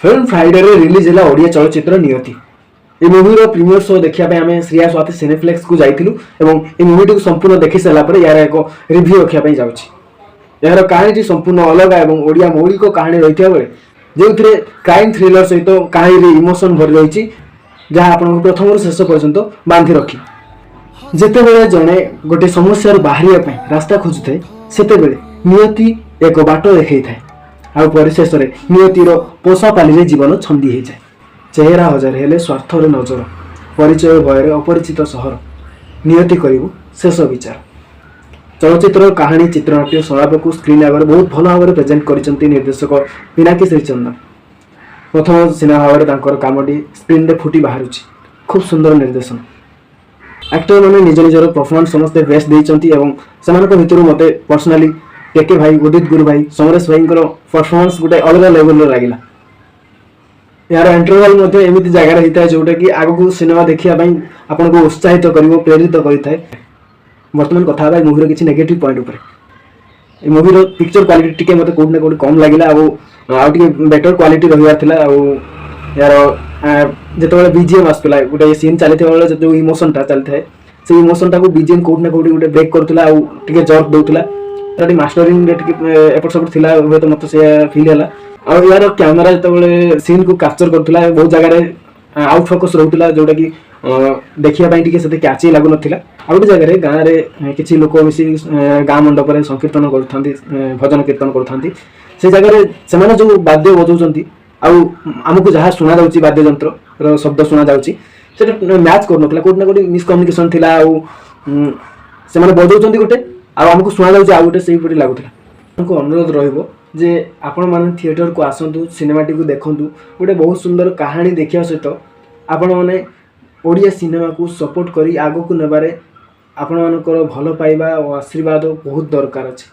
Film ଫ୍ରାଇଡେରେ release ହେଲା ଓଡ଼ିଆ ଚଳଚ୍ଚିତ୍ର ନିୟତି। ଏ ମୁଭିର ପ୍ରିମିୟର ଶୋ ଦେଖିବା ପାଇଁ ଆମେ ଶ୍ରୀୟା ସ୍ୱାତି ସିନେପ୍ଲେକ୍ସକୁ ଯାଇଥିଲୁ ଏବଂ ଏ ମୁଭିଟିକୁ ସମ୍ପୂର୍ଣ୍ଣ ଦେଖି ସାରିଲା ପରେ ଏହାର ଏକ ରିଭ୍ୟୁ ରଖିବା ପାଇଁ ଯାଉଛି। ଏହାର କାହାଣୀଟି ସମ୍ପୂର୍ଣ୍ଣ ଅଲଗା ଏବଂ ଓଡ଼ିଆ ମୌଳିକ କାହାଣୀ ରହିଥିବା ବେଳେ, ଯେଉଁଥିରେ କ୍ରାଇମ୍ ଥ୍ରିଲର ସହିତ କାହାଣୀରେ ଇମୋସନ୍ ଭରି ରହିଛି, ଯାହା ଆପଣଙ୍କୁ ପ୍ରଥମରୁ ଶେଷ ପର୍ଯ୍ୟନ୍ତ ବାନ୍ଧି ରଖିବ। ଯେତେବେଳେ ଜଣେ ଗୋଟେ ସମସ୍ୟାରୁ ବାହାରିବା ପାଇଁ ରାସ୍ତା ଖୋଜୁଥାଏ, ସେତେବେଳେ ନିୟତି ଏକ ବାଟ ଦେଖେଇଥାଏ। ଆଉ ପରିଶେଷରେ ନିୟତିର ପୋଷାପାଲିରେ ଜୀବନ ଛନ୍ଦି ହେଇଯାଏ। ଚେହେରା ହଜାରେ ହେଲେ ସ୍ୱାର୍ଥରେ ନଜର, ପରିଚୟ ଭୟରେ ଅପରିଚିତ ସହର, ନିୟତି କରିବୁ ଶେଷ ବିଚାର। ଚଳଚ୍ଚିତ୍ରର କାହାଣୀ, ଚିତ୍ରନାଟ୍ୟ, ସଂଳାପକୁ ସ୍କ୍ରିନ୍ ଆଗରେ ବହୁତ ଭଲ ଭାବରେ ପ୍ରେଜେଣ୍ଟ କରିଛନ୍ତି ନିର୍ଦ୍ଦେଶକ ପିନାକୀ ଶ୍ରୀଚନ୍ଦନ। ପ୍ରଥମ ସିନେମା ଭାବରେ ତାଙ୍କର କାମଟି ସ୍କ୍ରିନ୍ରେ ଫୁଟି ବାହାରୁଛି। ଖୁବ୍ ସୁନ୍ଦର ନିର୍ଦ୍ଦେଶନା। ଆକ୍ଟରମାନେ ନିଜ ନିଜର ପରଫର୍ମାନ୍ସ ସମସ୍ତେ ବେଷ୍ଟ ଦେଇଛନ୍ତି ଏବଂ ସେମାନଙ୍କ ଭିତରୁ ମୋତେ ପର୍ସନାଲି କେକେ ଭାଇ, ଉଦିତ ଗୁରୁ ଭାଇ, ସମରେଶ ଭାଇଙ୍କର ପରଫର୍ମାନ୍ସ ଗୋଟେ ଅଲଗା ଲେଭେଲର ଲାଗିଲା। ଏହାର ଇଣ୍ଟରଭାଲ ମଧ୍ୟ ଏମିତି ଜାଗାରେ ହେଇଥାଏ, ଯୋଉଟାକି ଆଗକୁ ସିନେମା ଦେଖିବା ପାଇଁ ଆପଣଙ୍କୁ ଉତ୍ସାହିତ କରିବ, ପ୍ରେରିତ କରିଥାଏ। ବର୍ତ୍ତମାନ କଥା ହେବା ଏ ମୁଭିର କିଛି ନେଗେଟିଭ୍ ପଏଣ୍ଟ ଉପରେ। ଏ ମୁଭିର ପିକ୍ଚର କ୍ୱାଲିଟି ଟିକେ ମୋତେ କୋଉଠି ନା କୋଉଠି କମ୍ ଲାଗିଲା ଆଉ ଆଉ ଟିକେ ବେଟର କ୍ୱାଲିଟି ରହିବାର ଥିଲା। ଆଉ ଏହାର ଯେତେବେଳେ ବିଜିଏମ୍ ଆସୁଥିଲା, ଗୋଟେ ସିନ୍ ଚାଲିଥିବା ବେଳେ ଯୋଉ ଇମୋସନଟା ଚାଲିଥାଏ, ସେଇ ଇମୋସନଟାକୁ ବିଜିଏମ୍ କୋଉଠି ନା କୋଉଠି ଗୋଟେ ବ୍ରେକ୍ କରୁଥିଲା ଆଉ ଟିକେ ଜର୍କ ଦଉଥିଲା। ତାର ଟିକେ ମାଷ୍ଟରିଂରେ ଟିକେ ଏପଟ ସେପଟ ଥିଲା ହୁଏତ, ମୋତେ ସେଇଆ ଫିଲ୍ ହେଲା। ଆଉ ଏହାର କ୍ୟାମେରା ଯେତେବେଳେ ସିନ୍କୁ କ୍ୟାପଚର କରୁଥିଲା, ବହୁତ ଜାଗାରେ ଆଉଟ୍ ଫୋକସ୍ ରହୁଥିଲା, ଯୋଉଟାକି ଦେଖିବା ପାଇଁ ଟିକେ ସେତେ କ୍ୟାଚି ଲାଗୁନଥିଲା। ଆଉ ଗୋଟେ ଜାଗାରେ ଗାଁରେ କିଛି ଲୋକ ମିଶି ଗାଁ ମଣ୍ଡପରେ ସଂକୀର୍ତ୍ତନ କରୁଥାନ୍ତି, ଭଜନ କୀର୍ତ୍ତନ କରୁଥାନ୍ତି। ସେ ଜାଗାରେ ସେମାନେ ଯୋଉ ବାଦ୍ୟ ବଜାଉଛନ୍ତି ଆଉ ଆମକୁ ଯାହା ଶୁଣାଯାଉଛି, ବାଦ୍ୟଯନ୍ତ୍ରର ଶବ୍ଦ ଶୁଣାଯାଉଛି, ସେଟା ମ୍ୟାଚ୍ କରୁନଥିଲା। କୋଉଠି ନା କୋଉଠି ମିସକମ୍ୟୁନିକେସନ୍ ଥିଲା ଆଉ ସେମାନେ ବଜାଉଛନ୍ତି ଗୋଟେ ଆଉ ଆମକୁ ଶୁଣାଯାଉଛି ଆଉ ଗୋଟେ, ସେଇପରି ଲାଗୁଥିଲା। ଆପଣଙ୍କୁ ଅନୁରୋଧ ରହିବ ଯେ ଆପଣମାନେ ଥିଏଟରକୁ ଆସନ୍ତୁ, ସିନେମାଟିକୁ ଦେଖନ୍ତୁ। ଗୋଟେ ବହୁତ ସୁନ୍ଦର କାହାଣୀ ଦେଖିବା ସହିତ ଆପଣମାନେ ଓଡ଼ିଆ ସିନେମାକୁ ସପୋର୍ଟ କରି ଆଗକୁ ନେବାରେ ଆପଣମାନଙ୍କର ଭଲ ପାଇବା ଓ ଆଶୀର୍ବାଦ ବହୁତ ଦରକାର ଅଛି।